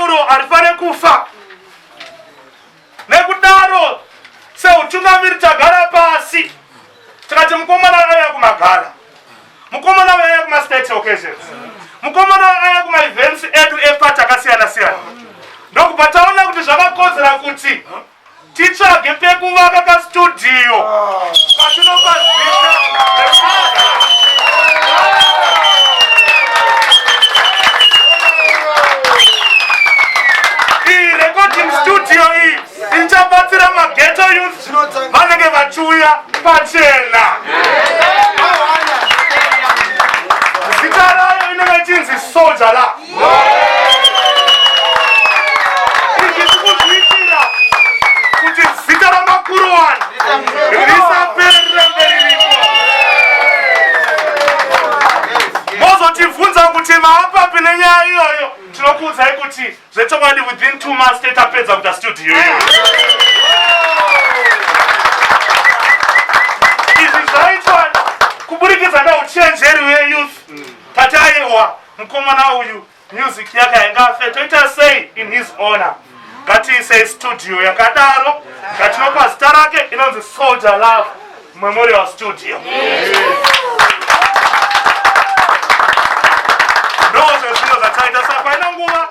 reyamuro harifanire kufa. Nekudaro seutungamiri tagara pasi tikati mukomana auya kumagala, mukomana auya kumastate occasions, mukomana auya kumaevents edu epati akasiyana siyana, ndokubva taona kuti zvakakodzera kuti titsvage pekuvaka kastudio katinopa zita. Iyi recording studio iyi ichabatsira maghetto youth vanenge vachiuya pachena. Zita rayo inenge ichinzi Soldier Love. Izvi tikuzviitira kuti zita raMakuruwani risapere, rirambe riripo. Mozotivhunza kuti maapapi nenyaya iyoyo, tinokuudzai kuti zvechokwadi within 2 months tetapedza kuita studio iyoyo. Izvi zvaitwa kuburikidza neuchenjeri weyouth. Tati aiwa, mukomana uyu music yake haingafe, toita sei in his honor? Ngatiisei studio yakadaro ngatinopa zita rake, inonzi Soldier Love Memorial Studio. Ndozvezvino zvataita. Saka paina nguva.